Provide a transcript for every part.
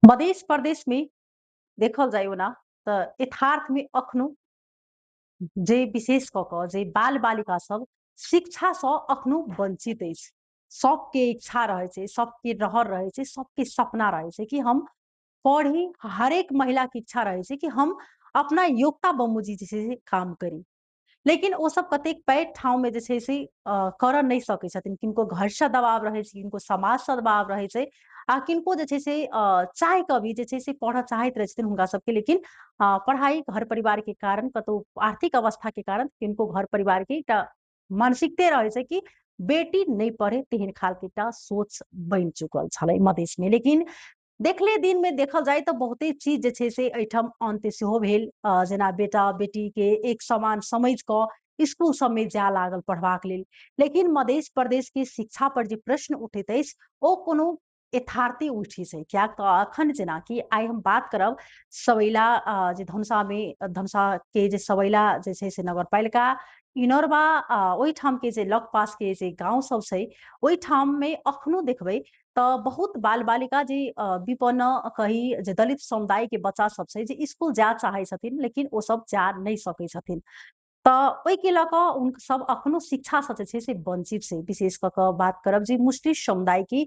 मधेश प्रदेशमे देखल जाय ओना तऽ यथार्थमे अखनो जे विशेष कऽ कऽ जे बाल बालिका सब शिक्षासँ अखनो वञ्चित अछि। सबके इच्छा रहै छै, सबके रहर रहै छै, सबके सपना रहै छै कि हम पढ़ी। हरेक महिलाके इच्छा रहै छै कि हम अपना योग्यता बमोजिम जे छै से काम करी, लेकिन ओ सब कतेक पैघ ठाममे जे छै से करऽ नहि सकै छथिन। किनको घरसँ दबाव रहै छै, किनको समाजसँ दबाव रहै छै, आ किनको जे छै से चाहि कऽ भी जे छै से पढ़ऽ चाहैत रहै छथिन हुनका सबके, लेकिन पढ़ाइ घर परिवारके कारण, कतहु आर्थिक अवस्थाके कारण किनको घर परिवारके एकटा मानसिकते रहै छै कि बेटी नहि पढ़े, तेहन खालके एकटा सोच बनि चुकल छलै मधेशमे। लेकिन देखले दिन में देखल जाय तऽ बहुते चीज जे छै से एहिठाम अन्त्य सेहो भेल, जेना बेटा बेटी के एक समान समझ कऽ स्कूल सबमे जाय लागल पढ़बाक लेल। लेकिन मधेश प्रदेश के शिक्षा पर जे प्रश्न उठैत अछि ओ कोनो यथार्थी उठै छै, कियाक तऽ अखन जेनाकि आइ हम बात करब सबैला जे धनुषामे, धनुषा के जे सबैला जे छै से नगरपालिका इनरबा, ओहिठाम के जे लग पास के जे गाँव सब छै ओहिठाम मे अखनो देखबै तऽ बहुत बाल बालिका जे विपन्न कही जे दलित समुदाय के बच्चा सब छै जे स्कूल जा चाहै छथिन, लेकिन ओ सब जा नहि सकै छथिन। तऽ ओहिके लऽ कऽ हुनक सब अखनो शिक्षासँ जे छै से वञ्चित छै। विशेष कऽ कऽ बात करब जे मुस्लिम समुदाय के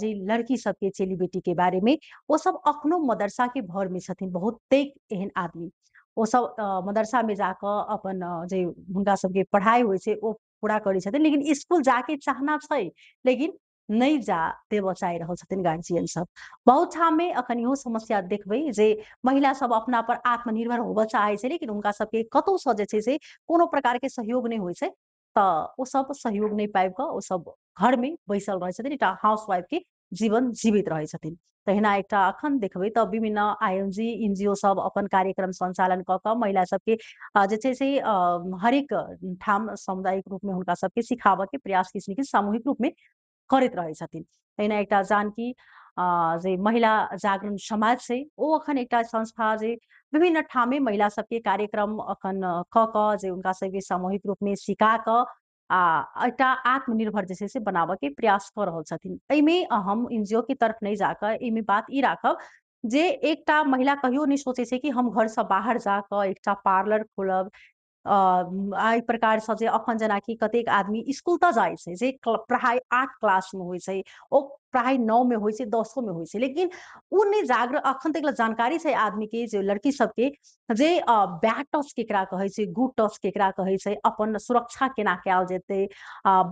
जे लड़की सबके चेली बेटी के बारे में, ओ सब अखनो मदरसा के भर में छथिन। बहुतेक एहन आदमी ओ सब मदरसा में जाकऽ अपन जे हुनका सबके पढ़ाइ होइ छै ओ पूरा करै छथिन, लेकिन स्कूल जाके चाहना छै लेकिन नहि जा देबऽ चाहि रहल छथिन गार्जियन सब। बहुत ठाम में अखन इहो समस्या देखबै जे महिला सब अपना पर आत्मनिर्भर होबऽ चाहै छै, लेकिन हुनका सबके कतौसँ जे छै से कोनो प्रकार के सहयोग नहि होइ छै, तऽ ओ सब सहयोग नहि पाबि कऽ ओ सब घर में बैसल रहै छथिन, एकटा हाउस वाइफ के जीवन जीवित रहै छथिन। तहिना एकटा अखन देखबै तऽ विभिन्न आईएनजी एनजीओ सब अपन कार्यक्रम सञ्चालन कऽ कऽ महिला सबके जे छै से हरेक ठाम सामुदायिक रूपमे हुनका सबके सिखाबऽ के प्रयास किछु ने किछु सामूहिक रूपमे करैत रहै छथिन। तहिना एकटा जानकी जे महिला जागरण समाज छै ओ अखन एकटा संस्था जे विभिन्न ठाममे महिला सबके कार्यक्रम अखन कऽ कऽ जे हुनका सबके सामूहिक रूपमे सिखा कऽ आ एकटा आत्मनिर्भर जे छै से बनाबऽ के प्रयास कऽ रहल छथिन। एहिमे हम एनजीओ के तरफ नहि जाकऽ एहिमे बात ई राखब जे एकटा महिला कहियो नहि सोचै छै कि हम घरसँ बाहर जाकऽ एकटा पार्लर खोलब। एहि प्रकारसँ जे अखन जेनाकि कतेक आदमी स्कूल तऽ जाइ छै जे पढ़ाइ 8 क्लासमे होइ छै, ओ पढ़ाइ 9 मे होइ छै, 10 मे होइ छै, लेकिन ओ नहि जागृत अखन तक जानकारी छै आदमी के जे लड़की सबके जे बैड टच केकरा कहै छै, गुड टच केकरा कहै छै, अपन सुरक्षा केना कयल जेतै,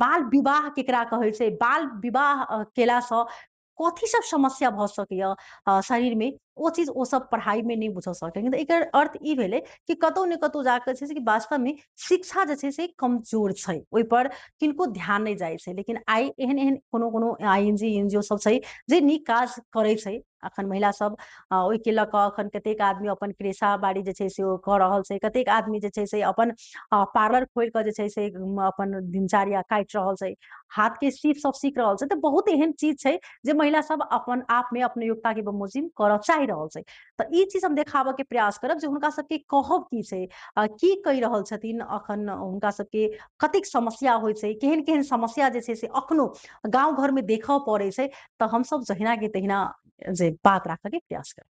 बाल विवाह केकरा कहै छै, बाल विवाह केलासँ कथी सब समस्या भऽ सकैया शरीरमे, ओ चीज ओ सब पढ़ाइमे नहि बुझ सकै। तऽ एकर अर्थ ई भेलै कि कतौ ने कतौ जाकऽ छै से कि वास्तवमे शिक्षा जे छै से कमजोर छै, ओहिपर किनको ध्यान नहि जाइ छै। लेकिन आइ एहन एहन कोनो कोनो आईएनजी एनजीओ सब छै जे नीक काज करै छै। अखन महिला सब ओहिके लऽ कऽ अखन कतेक आदमी अपन क्रेशा बाड़ी जे छै से ओ कऽ रहल छै, कतेक आदमी जे छै से अपन पार्लर खोलि कऽ जे छै से अपन दिनचर्या काटि रहल छै, हाथ के सीप सब सीख रहल छै। तऽ बहुत एहन चीज छै जे महिला सब अपन आप में अपने योग्यता के बमोजिम करऽ चाहि रहल छै। तऽ ई चीज हम देखाबऽ के प्रयास करब जे हुनका सबके कहब की छै, की कहि रहल छथिन, अखन हुनका सबके कतेक समस्या होइ छै, केहन केहन समस्या जे छै से अखनो गाँव घर में देखऽ पड़ै छै। तऽ हमसब जहिना के तहिना जे बात राखऽ के प्रयास करब।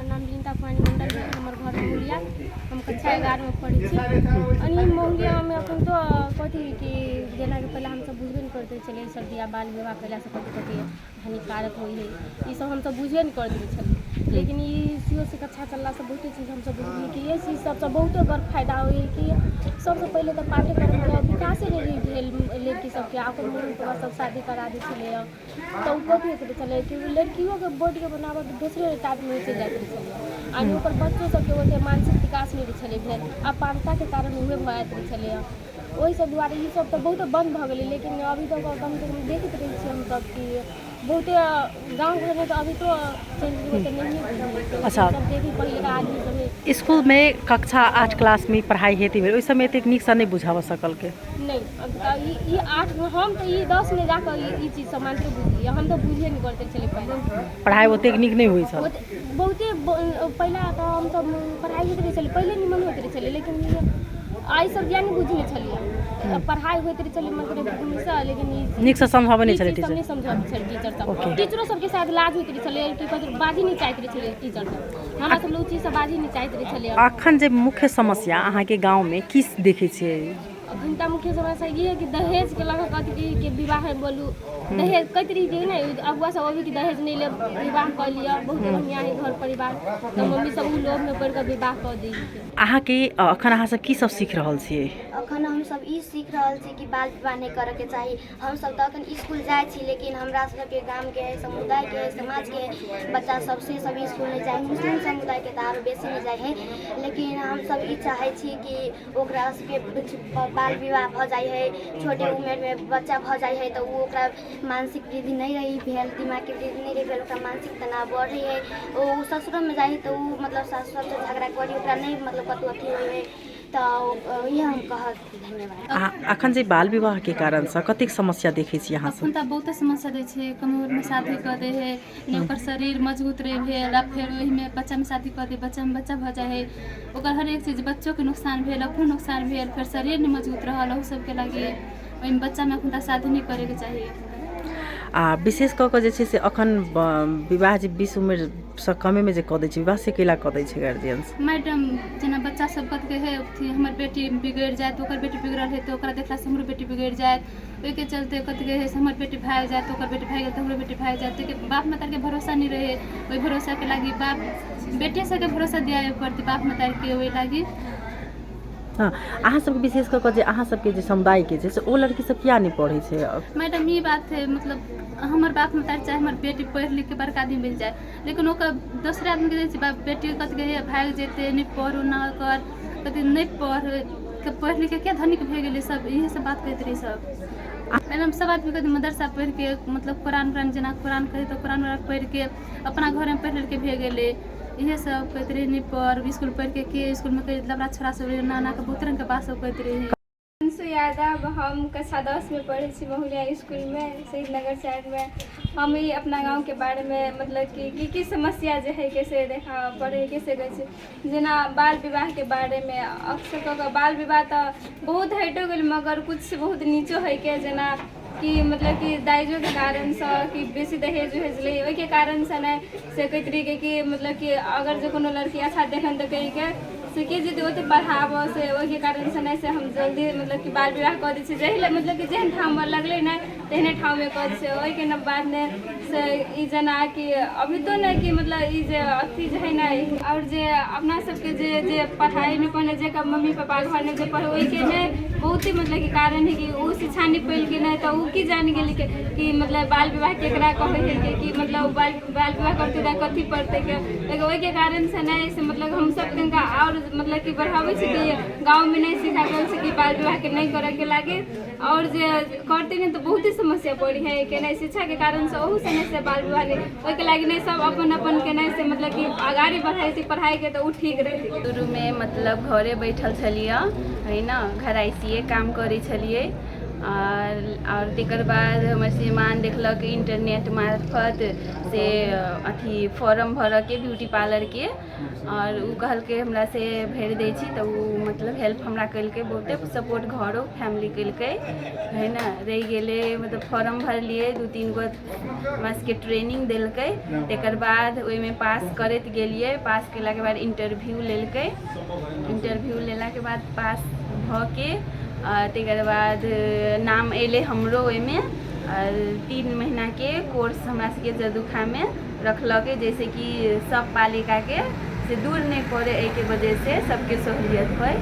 नाम विनीता कुमारी मंडल भेल, हमर घर महुलिया, हम कक्षा 11 मे पढ़ै छी। अनि महुलियामे एखन तऽ कथी कि जेनाकि पहिले हमसब बुझबे नहि करैत छलियै सब बियाह बाल विवाह कयलासँ कथी कथी हानिकारक होइ हइ, ई सब हमसब बुझबे नहि करैत रहै छलियै। लेकिन ई सी ओ सी कक्षा चललासँ बहुते चीज हमसब बुझलियै कि एहि चीज सबसँ बहुते बड़ फायदा होइ हइ कि सबसँ पहिले तऽ पाठ्यक्रमके विकासे नहि भेल लड़की सबके, आ ओकर मम्मी पापा सब शादी करा दै छलैए तऽ ओ कथी होइत रहै छलै कि लड़कियोके बॉडीके बनावट दोसरे टाइपमे चलि जाइत रहै छलै, आ ओकर बच्चो सबके ओते मानसिक विकास नहि रहै छलै भेल, अपांगताके कारण उहे भऽ जाइत रहै छलैए। ओहि सब दुआरे ई सब तऽ बहुत बन्द भऽ गेलै, लेकिन अभी तक कमसँ कम देखैत रहै छियै हमसब कि बहुते गाँव घरमे तऽ अभी तो चेंज ओते नहिए भेल। अच्छा। सब जे भी पहिलेका आदमी सब है। इसकुलमे कक्षा 8 क्लासमे पढ़ाइ हेतै ओहि समय एतेक नीकसँ नहि बुझाबऽ सकलकै। नहि, तऽ ई 8 हम तऽ ई 10 मे जाकऽ ई चीज सब मात्र बुझलियै, हम तऽ बुझे नहि करते छलै पहिले। पढ़ाइ ओतेक नीक नहि होइ छल। बहुते पहिला तऽ हमसब पढ़ाइ होइत रहै छलै पहिले, निमन होइत रहै छलै, लेकिन आइ सब ज्ञान बुझने छलियै, पढ़ाइ होइत रहै छलै मतलब सँ, लेकिन ई नीकसँ समझाबै नहि ई छलै चीज सब टीचर। नहि समझाबै छलै टीचर सब। ओके। टीचरो सबके शायद लाज होइत रहै छलै कि कथी बाजै नहि चाहैत रहै छलै टीचर सब, हमरा सब लोग चीज सब बाजै नहि चाहैत रहै छलै। अखन जे मुख्य समस्या अहाँके गाँवमे की देखै छियै? अखन तऽ मुख्य समस्या ई है कि दहेजके लऽ कऽ कथी के विवाह है बोलू, दहेज कहैत रही कि नहि अगुआ सब अभी कि दहेज नहि लेब, विवाह कऽ लिअ, बहुत बढ़िआँ है घर परिवार, तऽ मम्मी सब ओ लोभमे पड़ि कऽ विवाह कऽ दै छै। अहाँके अखन अहाँ सब की सब सीख रहल छियै? अखन हमसब ई सीख रहल छी कि बाल विवाह नहि करऽके चाही। हमसब तऽ अखन इसकुल जाइ छी, लेकिन हमरा सबके गामके समुदायके समाजके बच्चा सब से सब इसकुल नहि जाइ, मुस्लिम समुदायके तऽ आरो बेसी नहि जाइ हइ। लेकिन हमसब ई चाहै छी कि ओकरा सबके बाल विवाह भऽ जाइ हइ, छोटे उमेरमे बच्चा भऽ जाइ हइ, तऽ ओ ओकरा मानसिक वृद्धि नहि रही भेल, दिमागके वृद्धि नहि रही भेल, ओकरा मानसिक तनाव बढ़ै हइ। ओ ससुरोमे जाइ हइ तऽ ओ मतलब सास ससुरसँ झगड़ा करी, ओकरा नहि मतलब कतहु अथी होइ हइ, तऽ इएह हम कहब। धन्यवाद। अखन जे बाल विवाहके कारणसँ कतेक समस्या देखै छी अहाँ अखन सब? तऽ बहुते समस्या दै छै। कम उम्रमे शादी कऽ दै हइ, नहि ओकर शरीर मजबूत रहि भेल, आ फेर ओहिमे बच्चामे शादी कऽ दै, बच्चामे बच्चा भऽ जाइ हइ, ओकर हरेक चीज बच्चोके नुकसान भेल, अपनो नुकसान भेल, फेर शरीर नहि मजबूत रहल, ओहू सबके लागि ओहिमे बच्चामे एखन तक शादी नहि करैके चाही। आ विशेष कऽ कऽ जे छै से अखन विवाह जे 20 उमेरसँ कमेमे जे कऽ दै छै विवाह, से कैला कऽ दै छै गार्जियंस? मैडम, जेना बच्चा सब कथी है, अथी हमर बेटी बिगड़ि जायत, ओकर बेटी बिगड़ल है तऽ ओकरा देखलासँ हमरो बेटी बिगड़ि जायत, ओहिके चलते कथी कहै से हमर बेटी भागि जायत, ओकर बेटी भागि गेल तऽ हमरो बेटी भागि जायत। ताहिके बाप महतारीके भरोसा नहि रहै, ओहि भरोसाके लागि बाप बेटे सबके भरोसा दियाबे पड़तै बाप महतारीके, ओहि लागि। हँ, अहाँ सबके विशेष कऽ कऽ जे अहाँ सबके जे समुदायके छै से ओ लड़की सब किया नहि पढ़ै छै? मैडम, ई बात है, मतलब हमर बाप महतारी चाहे हमर बेटी पढ़ि लिखके बड़का आदमी मिल जाए, लेकिन ओकर दोसरे आदमीके दै छै बाप बेटी कथी कहै भागि जेतै, नहि पढ़ू ना कर कथी नहि पढ़ पढ़ि लिखके क्या धनिक भए गेलै, सब इहे सब बात कहैत रहै सब। मैडम, सब आदमी कहै मदरसा पढ़िके मतलब कुरान उरान जेना कुरान कहै तऽ कुरान उरान पढ़िके अपना घरमे पढ़ि लिखके भए गेलै, इहे सब कहैत रहै। नहि पढ़ इसकुल पढ़िके के इसकुलमे कहै लबड़ा छोड़ा सब रहै, एना एना के बहुत रङ्गके बात सब कहैत रहै। अंशु यादव, हम कक्षा 10 में पढ़ै छी महुलिया स्कूलमे, शहीद नगर 4 में। हम ई अपना गाँवके बारेमे मतलब कि की की समस्या जे हइ के से देखा पढ़ैके सकै छी, जेना बाल विवाहके बारेमे। अक्सर कऽ कऽ बाल विवाह तऽ बहुत हटिओ गेल, मगर किछु बहुत नीचो हइके, जेना कि मतलब कि दाइजोके कारणसँ कि बेसी दहेज उहेज लै, ओहिके कारणसँ नहि से कहैत रही कि मतलब कि अगर जे कोनो लड़की अच्छा देखन तऽ कहिके से के जेतै ओते पढ़ाबऽ, से ओहिके कारणसँ नहि से हम जल्दी मतलब कि बाल विवाह कऽ दै छियै, जाहि लए मतलब कि जेहन ठाममे लगलै ने तेहने ठाममे कऽ दै छियै। ओहिके ने बाद ने से ई जेना कि अभी तो नहि कि मतलब ई जे अथी जे हइ ने, आओर जे अपना सबके जे जे पढ़ाइ नहि पढ़ने, जे मम्मी पापा घरमे जे पढ़, ओहिके ने बहुत ही मतलब कि कारण हइ कि ओ शिक्षा नहि पैलकै नहि, तऽ ओ की जानि गेलै कि मतलब बाल विवाह केकरा कहै हइ, कि मतलब बाल बाल विवाह करतै तऽ कथी पढ़तै के। लेकिन ओहिके कारणसँ नहि से मतलब हमसब तनिका आओर मतलब कि बढ़ाबै छी कि गाँवमे नहि सिखा रहल छै कि बाल विवाहके नहि करऽके लागी, आओर जे करतै नहि तऽ बहुते समस्या पड़ै हइ के नहि शिक्षाके कारणसँ, ओहूसँ नहि से बाल विवाह नहि, ओहिके लागि नहि सब अपन अपन के नहि से मतलब कि अगाड़ी बढ़ेतै पढ़ाइके तऽ ओ ठीक रहतै। शुरूमे मतलब घरे बैठल छलियै है ने, घराइसिए काम करै छलियै, आओर तकर बाद हमर श्रीमान देखलक इन्टरनेट मार्फत से अथी फॉर्म भरऽके ब्यूटी पार्लरके, आओर ओ कहलकै हमरा से भरि दै छी, तऽ ओ मतलब हेल्प हमरा केलकै, बहुते सपोर्ट घरो फैमिली केलकै है ने। रहि गेलै मतलब फॉर्म भरलियै, 2-3 गो हमरा सबके ट्रेनिंग देलकै, तकर बाद ओहिमे पास करैत गेलियै। पास केलाके बाद इंटरव्यू लेलकै, इंटरव्यू लेलाके बाद पास भऽ के तकर बाद नाम अयलै हमरो ओहिमे, आओर 3 महीनाके कोर्स हमरा सबके जदुखामे रखलकै, जैसे कि सब पालिकाके से दूर नहि पड़ै, एहिके वजहसँ सबके सहूलियत होइ,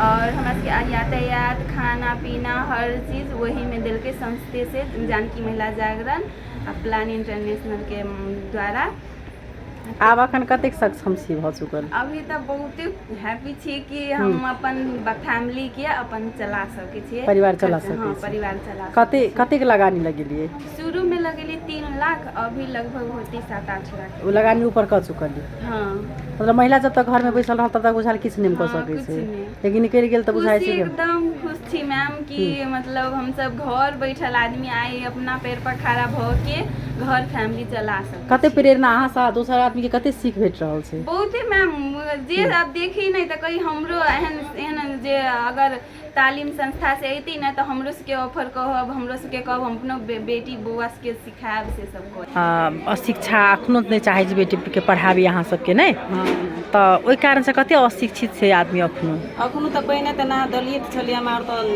आओर हमरा सबके यातायात खाना पीना हर चीज ओहीमे देलकै संस्थेसँ, जानकी महिला जागरण आ प्लान इंटरनेशनलके द्वारा। आब अखन कतेक सक्षम छी भऽ चुकल? अभी तऽ बहुते हैप्पी छी कि हम अपन फैमिली के अपन चला सकै छियै, परिवार चला सकै हँ, छी। परिवार चला सकै कते छी। कतेक लगानी लगेलियै? शुरू में लगेली 3 लाख, अभी लगभग होती 7-8 लाख। ओ लगानी ऊपर कऽ चुकलियै? हाँ। मतलब महिला जब तक घर में बैसल रहल तब तक बुझायल किछु नहि कऽ हाँ, सकै किछु छै, नहि। लेकिन निकलि गेल तऽ बुझाइ खुशी छै कि एकदम खुश छी मैम कि मतलब हमसब घर बैठल आदमी आइ अपना पैर पर खड़ा भऽ के घर फैमिली चला सकै कते छी। प्रेरणा अहाँसँ दोसर आदमीके कते सीख भेट रहल छै? बहुते मैम, जे आब देखी नहि तऽ कही हमरो एहन एहन जे अगर तालीम संस्था से अयती ने तऽ हमरो सबके ऑफर कहब, हमरो सबके कहब, हम अपनो बेटी बौआ सबके सिखायब, से सब कहब। अशिक्षा अखनो नहि चाहै छै बेटीके पढ़ाबी अहाँ सबके नहि, तऽ ओहि कारणसँ कते अशिक्षित छै आदमी अखनो? अखनो तऽ पहिने तऽ ना दलित छलियै हम आर, तऽ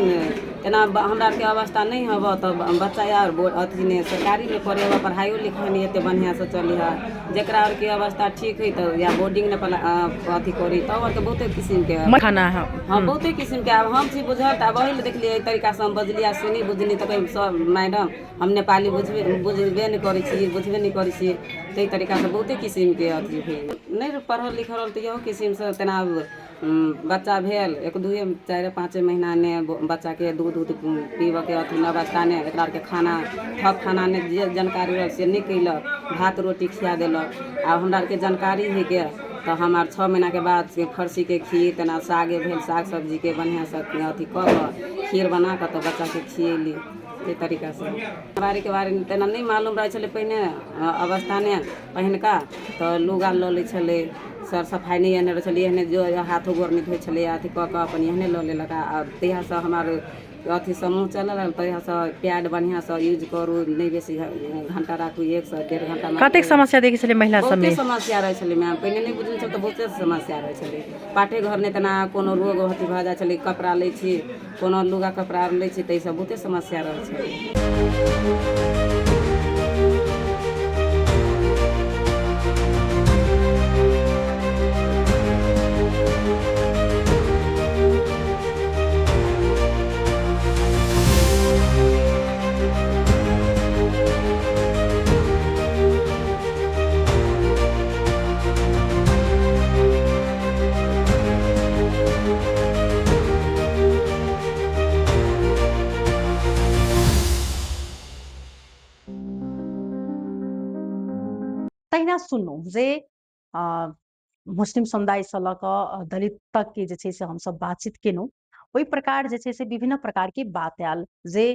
तेना हमरा आरके अवस्था नहि हबऽ तऽ बच्चा आर अथी नहि सरकारी नहि पढ़े, पढ़ाइयो लिखाइ नहि एते बढ़िआँसँ चलै है। जकरा आरके अवस्था ठीक है तऽ या बोर्डिंग नहि अथी करी तब आरके बहुते किसिमके खाना। हाँ, बहुते किसिमके। आब हम छी बुझल तऽ आब ओहि लए देखलियै एहि तरीकासँ हम बजलियै आ सुनी बुझली तऽ कहै सब मैडम हम नेपाली बुझबे बुझबे नहि करै छी, बुझबे नहि करै छी। ताहि तरीकासँ बहुते किसिमके अथी भेल। नहि पढ़ल लिखल रहल तऽ इहो किसिमसँ तेना बच्चा भेल 1 2 4 5 महीना ने बच्चाके दूध उध पीबऽके अथी अवस्था नहि, एकरा आरके खाना थप खाना नहि जे जानकारी रहल से नहि कयलक, भात रोटी खिया देलक। आब हमरा आरके जानकारी हइ के तऽ हम आर 6 महीनाके बाद से फरसीके खीर तेना सागे भेल, साग सब्जीके बढ़िआँसँ अथी कऽ कऽ खीर बना कऽ तऽ बच्चाके खियेली। ताहि तरीकासँ बारीके बारेमे तेना नहि मालूम रहै छलै पहिने अवस्था नहि पहिनका तऽ लुगा लऽ लै छलै, सर सफाइ नहि एहने रहै छलै, एहने जो हाथो गोर नहि धोइ छलै, अथी कऽ कऽ अपन एहने लऽ लेलक। आ तहियासँ हमर अथी समूह चलल रहल, तहियासँ पैड बढ़िआँसँ यूज करू, नहि बेसी घण्टा राखू, 1 से 1.5 घण्टा। कतेक समस्या देखै छलियै महिला बहुते सबमे? समस्या रहै छलै मैम, पहिने नहि बुझल छल तऽ बहुते समस्या रहै छलै। पाटे घर नहि तेना कोनो रोग अथी भऽ जाइ छलै, कपड़ा लै छी कोनो लुगा कपड़ा आर लै छी ताहिसँ बहुते समस्या रहै छलै। तहिना सुनलहुँ जे मुस्लिम समुदायसँ लऽ कऽ दलित तकके जे छै से हमसब बातचीत केलहुँ, ओहि प्रकार जे छै से विभिन्न प्रकारके बात आयल जे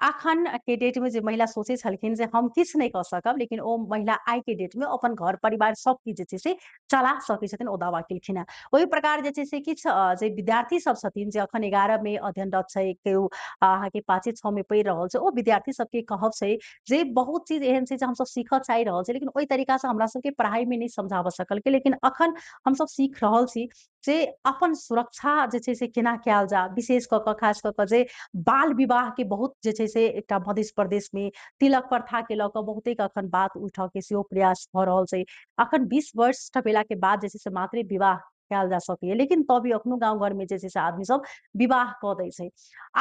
अखन के डेटमे जे महिला सोचै छलखिन जे हम किछु नहि कऽ सकब, लेकिन ओ महिला आइ के डेटमे अपन घर परिवार सब किछु जे छै से चला सकै छथिन, ओ दावा केलखिन हेँ। ओहि प्रकार जे छै से किछु जे विद्यार्थी सब छथिन जे अखन 11 मे अध्ययनरत छै, केओ अहाँके 5 6 मे पढ़ि रहल छै, ओ विद्यार्थी सबके कहब छै जे बहुत चीज एहन छै जे हमसब सीखऽ चाहि रहल छी, लेकिन ओहि तरीकासँ हमरा सबके पढ़ाइमे नहि समझाबऽ सकलकै, लेकिन अखन हमसब सीख रहल छी जे अपन सुरक्षा जे छै से केना कयल जा, विशेष कऽ कऽ खास कऽ कऽ जे बाल विवाहके बहुत जे छै से एकटा मध्य प्रदेशमे तिलक प्रथाके लऽ कऽ बहुतेक अखन बात उठऽके सेहो प्रयास भऽ रहल छै। अखन 20 वर्ष टपेलाके बाद जे छै से मात्रे विवाह कयल जा सकैए, लेकिन तभी अखनो गाँव घरमे जे छै से आदमी सब विवाह कऽ दै छै।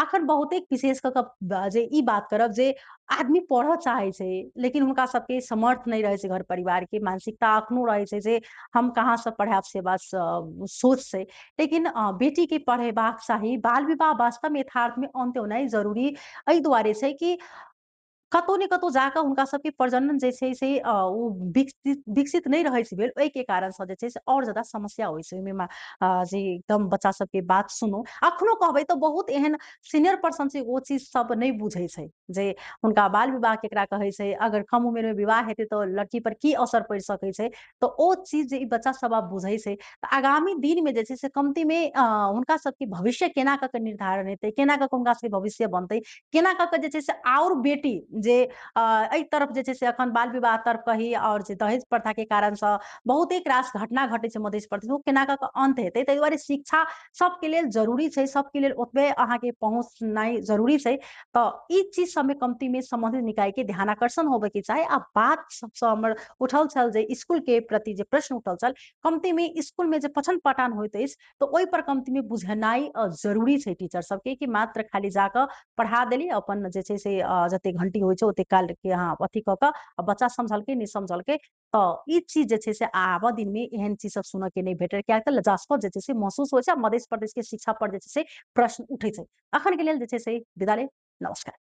अखन बहुतेक विशेष कऽ कऽ जे ई बात करब जे आदमी पढ़ऽ चाहै छै, लेकिन हुनका सबके समर्थ नहि रहै छै, घर परिवारके मानसिकता अखनो रहै छै जे हम कहाँसँ पढ़ायब, से बात सोच छै, लेकिन बेटीके पढ़ेबाक चाही। बाल विवाह वास्तवमे यथार्थमे अन्त्य होनाइ जरूरी एहि दुआरे छै कि कतौ ने कतौ जाकऽ हुनका सबके प्रजनन जे छै से ओ विकसित नहि रहै छै भेल, ओहिके कारणसँ जे छै से आओर ज्यादा समस्या होइ छै। ओहिमे जे एकदम बच्चा सबके बात सुनू, अखनो कहबै तऽ बहुत एहन सीनियर पर्सन छै ओ चीज सब नहि बुझै छै जे हुनका बाल विवाह केकरा कहै छै, अगर कम उमेरमे विवाह हेतै तऽ लड़की पर की असर पड़ि सकै छै, तऽ ओ चीज जे ई बच्चा सब आब बुझै छै तऽ आगामी दिनमे जे छै से कमतीमे हुनका सबके भविष्य केना कऽ के निर्धारण हेतै, केना कऽ के हुनका सबके भविष्य बनतै, केना कऽ के जे छै से आओर बेटी जे एहि तरफ जे छै से अखन बाल विवाह तरफ कही आओर जे दहेज प्रथाके कारणसँ बहुतेक रास घटना घटै छै मध्य प्रदेश, ओ केना कऽ के अन्त हेतै। ताहि दुआरे शिक्षा सबके लेल जरूरी छै, सबके लेल ओतबे अहाँके पहुँचनाइ जरूरी छै। तऽ ई चीज सबमे कमतीमे सम्बन्धित निकायके ध्यानाकर्षण होबेके चाही। आ बात सबसँ हमर उठल छल जे स्कूलके प्रति जे प्रश्न उठल छल, कमतीमे स्कूलमे जे पठन पाठन होइत अछि तऽ ओहि पर कमतीमे बुझनाइ जरूरी छै टीचर सबके कि मात्र खाली जाकऽ पढ़ा देली अपन जे छै से जते घंटी होइ होइ छै ओते काल के अहाँ अथी कऽ कऽ आ बच्चा समझलकै नहि समझलकै। तऽ ई चीज जे छै से आबऽ दिन मे एहन चीज सब सुनऽ के नहि भेटै, कियाकि तऽ लज्जास्पद जे छै से महसूस होइ छै आ मध्य प्रदेश के शिक्षा पर जे छै से प्रश्न उठै छै। अखन के लेल जे छै से विदा लेब, नमस्कार।